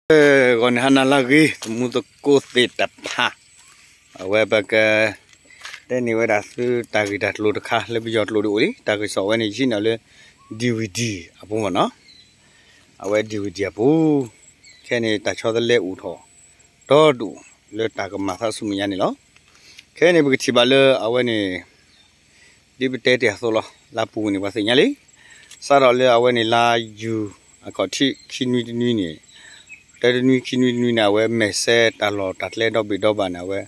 ဂီၤန့ၣ်ဟါနၤလၢအဂ့ၤ သမူသကိးသ့ၣ်တဖၣ်, အဝဲပက တဲန့ၢ်ဝဲဒၣ်သုတၢ်ဂ့ၢ်တၢ်ကျိၤတခါလၢပယီၤကျိာ်ဒ်အိၣ်လံ တၢ်ကစီၣ်ဝဲန့ၣ် ယဟံးန့ၢ်လၢ DVD အပူၤမ့ၢ်နီၤ, အဝဲ DVD အပူၤ, ခဲန့ၣ်တၢ်ဆီတလဲအိၣ်ထီၣ် ဒီဒူၣ်လၢတၢ်ကမၤသးဆူမဲာ်ညါန့ၣ်လီၤ. ခဲန့ၣ်ပကထံၣ်ဘၣ်လၢအဝဲန့ၣ် ဒ်ပတဲတ့ၢ်အသိးလီၤ လါပူၤန့ၣ်ပှၤသ့ၣ်ညါလံ, စးထီၣ်လၢအဝဲန့ၣ်လါယူၤ အခီၣ်ထံးခံနွံတနွံန့ၣ်, တနွံခံနွံတနွံန့ၣ် အဝဲမဲာ်ဆှဲတၢ်လီၢ်တၢ်ကျဲဒီဘ့ၣ်ဒီဘၣ်န့ၣ် အဝဲ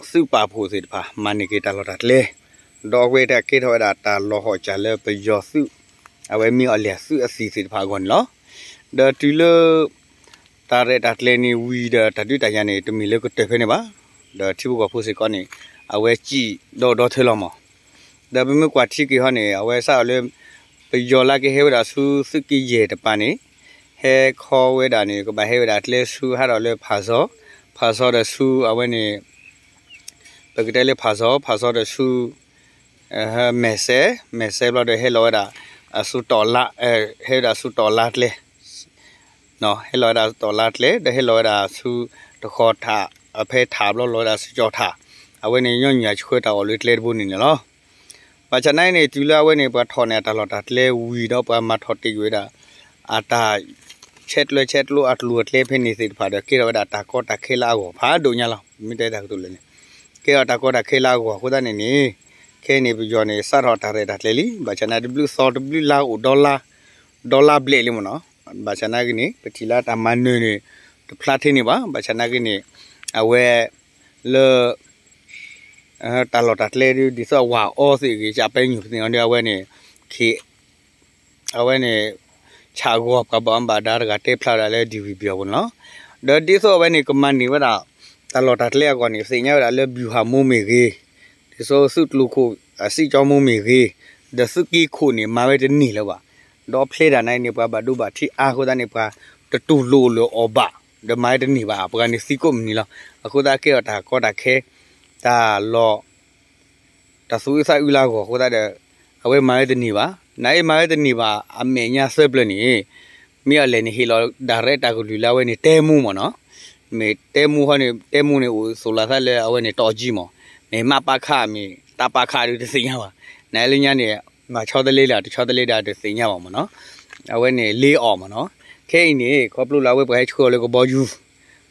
သုးပာ်ဖှိၣ်သ့ၣ်တဖၣ် မၤန့ၢ်က့ၤတၢ်လီၢ်တၢ်ကျဲ, ဒီးအဝဲတၢ်ကဲထီၣ်ဝဲဒၣ်တၢ်လီၤဟီၣ်စၢ်လၢပယီၤသုး အဝဲမ့ၢ်အီၤလဲၤသုးအသံၣ်သ့ၣ်တဖၣ်အဂီၢ်န့ၣ်လီၤ. ဒီးတုၤလၢ တၢ်ရဲၣ်တၢ်ကျဲၤန့ၣ်ဝံၤဒီးတၢ်ဒုးတၢ်ယၤန့ၣ် တမ့ၢ်လၢကတၢၢ်ဖဲန့ၣ်ဘၣ်, ဒီးထံဖိကီၢ်ဖိစ့ၢ်ကီးန့ၣ် အဝဲစံၣ်ဒီဒီထၢလီၤမး, ဒီးပမ့ၢ်ကွၢ်ထံက့ၤဟီန့ၣ် အဝဲစးထီၣ်လၢ ပယီၤလၢကဟဲဝဲဒၣ်ဆူသုးက့ယဲၢ်တပၤန့ၣ် ဟဲခီဝဲဒၣ်န့ၣ် ကဘၣ်ဟဲဝဲဒၣ်ကျဲဆူဟးထီၣ်လၢဖၣ်စီၤ, ဖၣ်စီၤဒီးဆူအဝဲန့ၣ် ပကတဲလၢဖၣ်စီၤ, ဖၣ်စီၤဒီးဆူ မဲာ်ဆှဲ, မဲာ်ဆှဲဘျီဒီးဟဲလီၤဝဲဒၣ် အဆူတီၣ်လါ, ဟဲဝဲဒၣ်ဆူတီၣ်လါကျဲ ဟဲလီၤဝဲဒၣ်တီၣ်လါကျဲ ဒီးဟဲလီၤဝဲဒၣ်ဆူတခီထး, အဖဲထးဘျီလီၤဝဲဒၣ်ဆူကၠီၣ်ထး, အဝဲန့ၣ်ညီနုၢ်အဆှၢတၢ်အီၣ်လၢကျဲတဘိန့ၣ်န့ၣ်လီၤ. ဘၣ်ဆၣ်နာ်က့န့ၣ် တုၤလၢအဝဲန့ၣ် ပှၤထီၣ်န့ၢ်အတၢ်လီၢ်တၢ်ကျဲဝံၤဒီးပှၤမၤထီၣ်တ့ၢ်ကွံာ်ဝဲဒၣ် အတၢ် ဆဲးကျၢဆဲးကျိးအကျိၤအကျဲဖဲန့ၣ်သ့ၣ်တဖၣ်ဒီး ကဲထီၣ်ဝဲဒၣ်တၢ်ကီတၢ်ခဲလၢအဂီၢ်ဖးဒိၣ်ညါလီၤ. ပမ့ၢ်တဲတၢ်ကတိၤလၢန့ၣ် ကဲထီၣ်တၢ်ကီတၢ်ခဲလၢအဂီၢ်အဃိသတးန့ၣ်န့ၣ် ခဲအံၤန့ၣ် ပယီၤန့ၣ် စးထီၣ်တၢ်ရဲၣ်တၢ်ကျဲၤလံ. ဘၣ်ဆၣ်နာ်က့ တဘျုးသီတဘျုးလါအိၣ်ဒီလါ, ဒီလါဘျဲၣ်လံမ့ၢ်နီၤ. ဘၣ်ဆၣ်နာ်က့န့ၣ် ပထံၣ်လၢတၢ်မၤနၢၤန့ၣ် တဖျါထဲန့ၣ်ဘၣ်. ဘၣ်ဆၣ်နာ်က့န့ၣ် အဝဲ လၢ တၢ်လီၢ်တၢ်ကျဲဒ် ဒ်သိးအဝၤအီသ့ၣ်ဂ့ၤ ကပဲညူၤသ့ၣ်အီၤဒီး အဝဲန့ၣ် ခ့ အဝဲန့ၣ် ဆၣ်ဂီၤပှၤဘၣ်မူဘၣ်ဒါတဂၤ တဲဖျါဝဲဒၣ်လၢ DVB အပူၤန့ၣ်လီၤ. ဒီးဒ်သိးအဝဲန့ၣ် ကမၤန့ၢ်ဝဲဒၣ် တၢ်လီၢ်တၢ်ကျဲအဂီၢ်န့ၣ် သ့ၣ်ညါဝဲဒၣ်လၢ ဗျူဟာမှူး မ့ၢ်ဂ့ၤ, ဒ်သိးသုးကျိၤခိၣ် အစံၣ်ကၠီမူ မ့ၢ်ဂ့ၤ, ဒီးသုးက့ခိၣ်န့ၣ် မၤဝဲတန့ၢ်လၢၤဘၣ်. ဒီးဖျဲဒၣ်နာ်က့န့ၣ် ပှၤဘၣ်ဒိဘၣ်ထံးအါအဃိသတးန့ၣ် ပှၤတတူၢ်လိာ်လၢၤအီၤဘၣ်, ဒီးမၤဝဲတန့ၢ်ဘၣ်, ပှၤန့ၣ်သံကိးမုၢ်နံၤလီၤ. အဃိသတးကဲထီၣ်တၢ်ကီတၢ်ခဲ တၢ်လီၢ် တၢ်သူၣ်အုးသးအုးလၢအဂီၢ်အဃိသတးဒီး အဝဲမၤဝဲတန့ၢ်ဘၣ်. နာ်က့မၤဝဲတန့ၢ်ဘၣ် အမဲာ်ညါသၢပျၢၤန့ၣ် မ့ၢ်အီၤလဲၣ်န့ၣ် ဟ့ၣ်လီၤ direct တၢ်ကလုၢ်လၢအဝဲန့ၣ် တဲမူမ့ၢ်နီၤ. မ့ၢ်တဲမူဟီန့ၣ် တဲမူန့ၣ်အိၣ်ဆိးလီၤသးလၢအဝဲန့ၣ် တီၢ်ကၠံမး, မ့ၢ်မးပးခး မ့ၢ်တၢ်ပာ်ခးဒီးတသ့ၣ်ညါဘၣ်. နာ်က့လၢညါန့ၣ် မၤဆီတလဲလၢ တဆီတလဲဒၣ်တသ့ၣ်ညါဘၣ်မ့ၢ်နီၤ. အဝဲန့ၣ်လ့အီၣ်မ့ၢ်နီၤ. ခဲအံၤန့ၣ် ခီဖျိလၢအဝဲပှၤဟဲဆှၢအီၤလၢကဘီယူၤ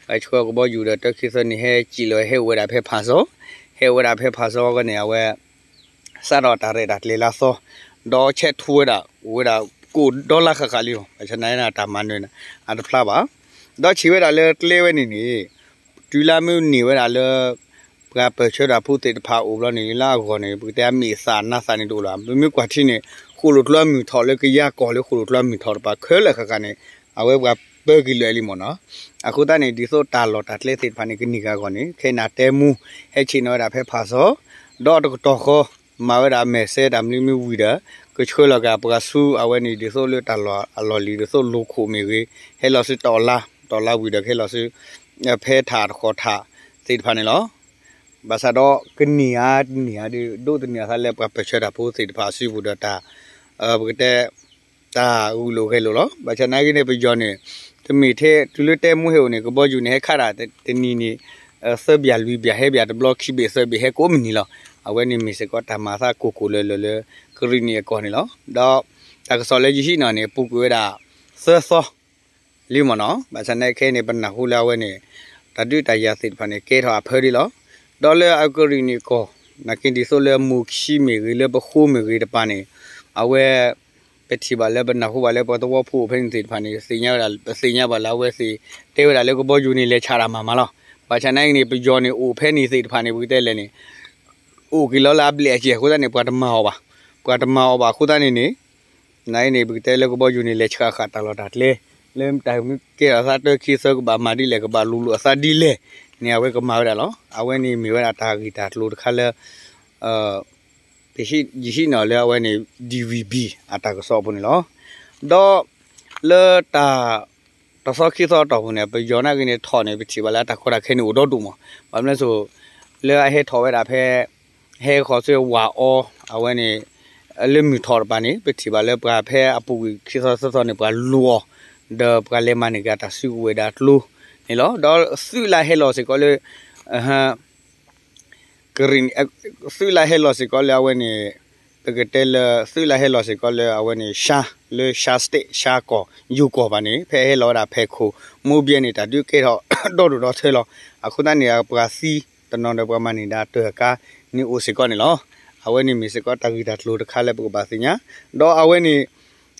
ပှၤဟဲဆှၢအီၤကဘီယူၤဒီး တၢခံသၢန့ၣ် ဟဲစံၣ်လီၤ ဟဲအိၣ်ဝဲဒၣ်ဖဲဖၣ်စီ, ဟဲအိၣ်ဝဲဒၣ်ဖဲဖၣ်စီအဂီၢ်န့ၣ် အဝဲ စးထီၣ်တၢ်ရဲၣ်တၢ်ကျဲၤလၢအသီ, ဒီးဆဲးထူဝဲဒၣ် အိၣ်ဝဲဒၣ်ကိၣ်ဒီလါဃၣ်ဃၣ်လံလီၤ. ဘၣ်ဆၣ်နာ်က့န့ၣ် တၢ်မၤနၢၤအတဖျါဘၣ်. ဒီးထံၣ်ဝဲဒၣ်လၢကျဲဝဲန့ၣ်န့ၣ် တုၤလၢမ့ၢ်န့ၢ်ဝဲဒၣ်လၢ ပှၤပၢၢ်ဆၢတၢ်ဖိသ့ၣ်တဖၣ်အိၣ်ဘျီန့ၣ် လၢအဂီၢ်န့ၣ် ပကတဲအမ့ၢ်သးနါသးန့ၣ်တအိၣ်လၢၤဘၣ်. ပမ့ၢ်ကွၢ်ထံန့ၣ် ဃိၣ်လိာ်ကျိအမုၢ်ထီၣ်လၢကယၤကီၢ်လၢဃိၣ်လိာ်ကျိအမုၢ်ထီၣ်တပၤခဲလၢာ်ဃၣ်ဃၣ်န့ၣ် အဝဲပှၤပၢက့ၤလၢာ်လံမ့ၢ်နီၤ. အဃိသတးန့ၣ် ဒ်သိးတၢ်လီၢ်တၢ်ကျဲသ့ၣ်တဖၣ်န့ၣ် ကန့ၢ်က့ၤအဂီၢ်န့ၣ် ခဲအံၤန့ၣ် တဲမူ ဟဲဆ့ၣ်နီၤဝဲဒၣ်ဖဲဖၣ်စီ, ဒီးတကတီၢ်ဃီ မၤဝဲဒၣ်မဲာ်ဆှဲတၢ်မနုၤမ့ၢ်ဝံၤဒီး ကဆှၢလီၤက့ၤပှၤဆူအဝဲန့ၣ် ဒ်သိးလၢတၢ်လီၢ်အလီၢ်လံၤ ဒ်သိးလိၤခိၣ်မ့ၢ်ဂ့ၤ, ဟဲလီၤဆူတီၣ်လါ, တီၣ်လါဝံၤဒီးကဟဲလီၤဆူ ဖဲထးတဃီၤထးသ့ၣ်တဖၣ်န့ၣ်လီၤ. ဘၣ်ဆၣ်ဒီးကန့ၢ်ဧါတန့ၢ်ဧါဒီး ဒိးသန့ၤအသးလၢပှၤပၢၢ်ဆၢတၢ်ဖိသ့ၣ်တဖၣ်အစုပူၤဒီးတၢ် ပကတဲ တၢ်ဂုာ်လိာ်ဂဲၤလိာ်လီၤ. ဘၣ်ဆၣ်နာ်က့န့ၣ် ပယီၤန့ၣ် တမ့ၢ်ထဲတုၤလၢတဲမူဟဲအိၣ်န့ၣ် ကဘီယူၤန့ၣ် ဟဲခးဒၣ်တနံၤန့ၣ် သၢဘျၣ်လွံၢ်ဘျၣ် ဟဲဘျၣ်တဘျီခံဘ့ၣ်သၢဘ့ၣ် ဟဲကိးမုၢ်နံၤလီၤ. အဝဲန့ၣ်မ့ၢ်စ့ၢ်ကီးတၢ်မၤသးကိၢ်ကိၢ်လၢၤလၢၤလၢ ကရံၣ်နံၣ်အကီၢ်န့ၣ်လီၤ. ဒီးတၢ်ကစီၣ်လၢယဟံးန့ၢ်န့ၣ် ပူၤကွံာ်ဝဲဒၣ် သၢသီ လံမ့ၢ်နီၤ. ဘၣ်ဆၣ်နာ်က့ခဲအံၤန့ၣ် ပနၢ်ဟူလၢအဝဲန့ၣ် တၢ်ဒုးတၢ်ယၤသ့ၣ်တဖၣ်န့ၣ် ကဲထီၣ်အဖၢဒံးလီၤ. ဒီးလၢအကရံၣ်နံၣ်ကီၢ် နာ်က့ဒ်သိးလၢမိၢ်ခံမ့ၢ်ဂ့ၤ လၢပဃိမ့ၢ်ဂ့ၤတပၤန့ၣ် အဝဲ ပထံၣ်ဘၣ်လၢပနၢ်ဟူဘၣ်လၢပှၤသဝီဖိအိၣ်ဖဲန့ၣ်သ့ၣ်တဖၣ်န့ၣ် သ့ၣ်ညါဝဲဒၣ် ပသ့ၣ်ညါဘၣ်လၢအဝဲသ့ၣ် တဲဝဲဒၣ်လၢကဘီယူၤန့ၣ် လဲၤဆးတၢ်မၤမးလီၤ. ဘၣ်ဆၣ်နာ်က့န့ၣ် ပယီၤန့ၣ်အိၣ်ဖဲန့ၣ်သ့ၣ်တဖၣ်န့ၣ် ပကတဲလဲၣ်န့ၣ် အိၣ်က့ၤလီၤလၢအဘျဲၣ်အစဲၤအဃိသတးန့ၣ် ပှၤတမၤအီၤဘၣ်. ပှၤတမၤအီၤဘၣ်အဃိသတးန့ၣ်န့ၣ် နာ်က့န့ၣ် ပကတဲလၢကဘီယူၤန့ၣ် လဲၤဆးဃာ်တၢ်လီၢ်တၢ်ကျဲ လၢတၢ်မ့ၢ်ကဲထီၣ်သးတၢခံသၢကဘၣ်မၤဒ်လဲၣ် ကဘၣ်လူၤလိာ်အသးဒ်လဲၣ်န့ၣ် အဝဲကမၤဝဲဒၣ်လီၤ. အဝဲန့ၣ်မ့ၢ်ဝဲဒၣ်တၢ်ဂ့ၢ်တၢ်ကျိၤတခါလၢ ယဟံးန့ၢ်လၢအဝဲန့ၣ် DVB အတၢ်ကစီၣ်အပူၤန့ၣ်လီၤ. ဒီးလၢတၢ် တသီခံသီအတီၢ်ပူၤန့ၣ် ပယီၤနာ်က့န့ၣ်ထီၣ်န့ၣ် ပထံၣ်ဘၣ်လၢအတၢ်ကီတၢ်ခဲန့ၣ်အိၣ်ဒီဒူၣ်မး. ဘၣ်မနုၤလဲၣ်, လၢအဟဲထီၣ်ဝဲဒၣ်ဖဲ ဟဲဃီၤဆူဝၤအီ အဝဲန့ၣ် လၢမုၢ်ထီၣ်တပၤန့ၣ် ပထံၣ်ဘၣ်လၢပှၤဖဲအပူၤကွံာ်ခံသီသၢသီန့ၣ် ပှၤလူၤအီၤ ဒီးပှၤလဲၤမၤန့ၢ်က့ၤတၢ်စုကဝဲၤဒၣ်ကျိန့ၣ်လီၤ. ဒီးသုးလၢဟဲလီၤစ့ၢ်ကီးလၢ ကရ့ၣ် သုးလၢဟဲလီၤစ့ၢ်ကီးလၢအဝဲန့ၣ် ပကတဲလၢသုးလၢဟဲလီၤစ့ၢ်ကီးလၢအဝဲန့ၣ် ရှမ်း လၢရှမ်း state ရှမ်းကီၢ် ယိၤကီၢ်ဘၣ်န့ၣ် ဖဲဟဲလီၤဝဲဒၣ်ဖဲခိၣ် မိၢ်ဘဲန့ၣ် တၢ်ဒုးကဲထီၣ်ဒီဒိၣ်ဒီထၢလီၤ. အဃိသတးန့ၣ် ပှၤသံတနီၤဒီးပှၤမၤန့ၢ်ဒၣ်တၢ်ကါန့ၣ်အိၣ်စ့ၢ်ကီးန့ၣ်လီၤ. အဝဲန့ၣ်မ့ၢ်စ့ၢ်ကီးတၢ်ဂ့ၢ်တၢ်ကျိၤတခါလၢပကဘၣ်သ့ၣ်ညါ ဒီးအဝဲန့ၣ်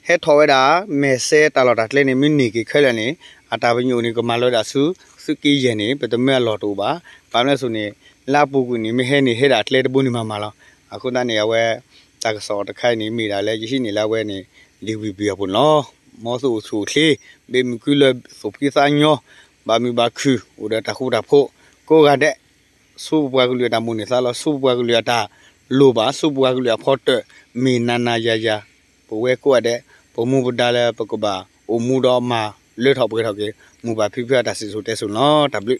ဟဲထီၣ်ဝဲဒၣ် မဲာ်စဲတၢ်လီၢ်တၢ်ကျဲန့ၣ် မ့ၢ်န့ၢ်က့ၤခဲလၢာ်န့ၣ် အတၢ်ပညိၣ်န့ၣ် ကမၤလီၤဝဲဒၣ်ဆူ သုးက့ယဲၢ်န့ၣ် ပတမၢအလီၢ်တအိၣ်ဘၣ်. ဘၣ်မနုၤအဃိန့ၣ် လၢအပူၤကွံာ်န့ၣ် မ့ၢ်ဟဲန့ၣ် ဟဲဒၣ်အကျဲတဘိန့ၣ်မၤမၤလီၤ. အဃိသတးန့ၣ် အဝဲ တၢ်ကစီၣ်တခါအံၤန့ၣ် မ့ၢ်ဒၣ်လၢယဟံးန့ၢ်လၢအဝဲန့ၣ် လံာ်ဝံၤပံၤအပူၤန့ၣ်လီၤ. မ်သုအိၣ်ဆူၣ်အိၣ်ချ့ ဘၣ်မုာ်ကုလၢ သူၣ်ဖှံသးညီ ဘၣ်မုာ်ဘၣ်ခုၣ် အိၣ်ဒီးတၢ်ဃူတၢ်ဖိး ကိးဂၤဒဲး ဆူပပှၤကလုာ်အတၢ်မိၣ်န့ၢ်သးလီၤ ဆူပပှၤကလုာ်အတၢ်လိၣ်ဘၣ် ဆူပပှၤကလုာ်အဖီတၢၣ် မ့ၢ်နၤနၤယၤယၤ ပဝဲကိးဂၤဒဲး ပမူပဒါလၢပကဘၣ်အိၣ်မူဒီးမၤလၢထီၣ်ပှဲၤထီၣ်က့ၤ မိၢ်ပၢ်ဖံဖုအတၢ်စံၣ်စိၤတဲစိၤန့ၣ်လီၤ. တၢ်ဘျုး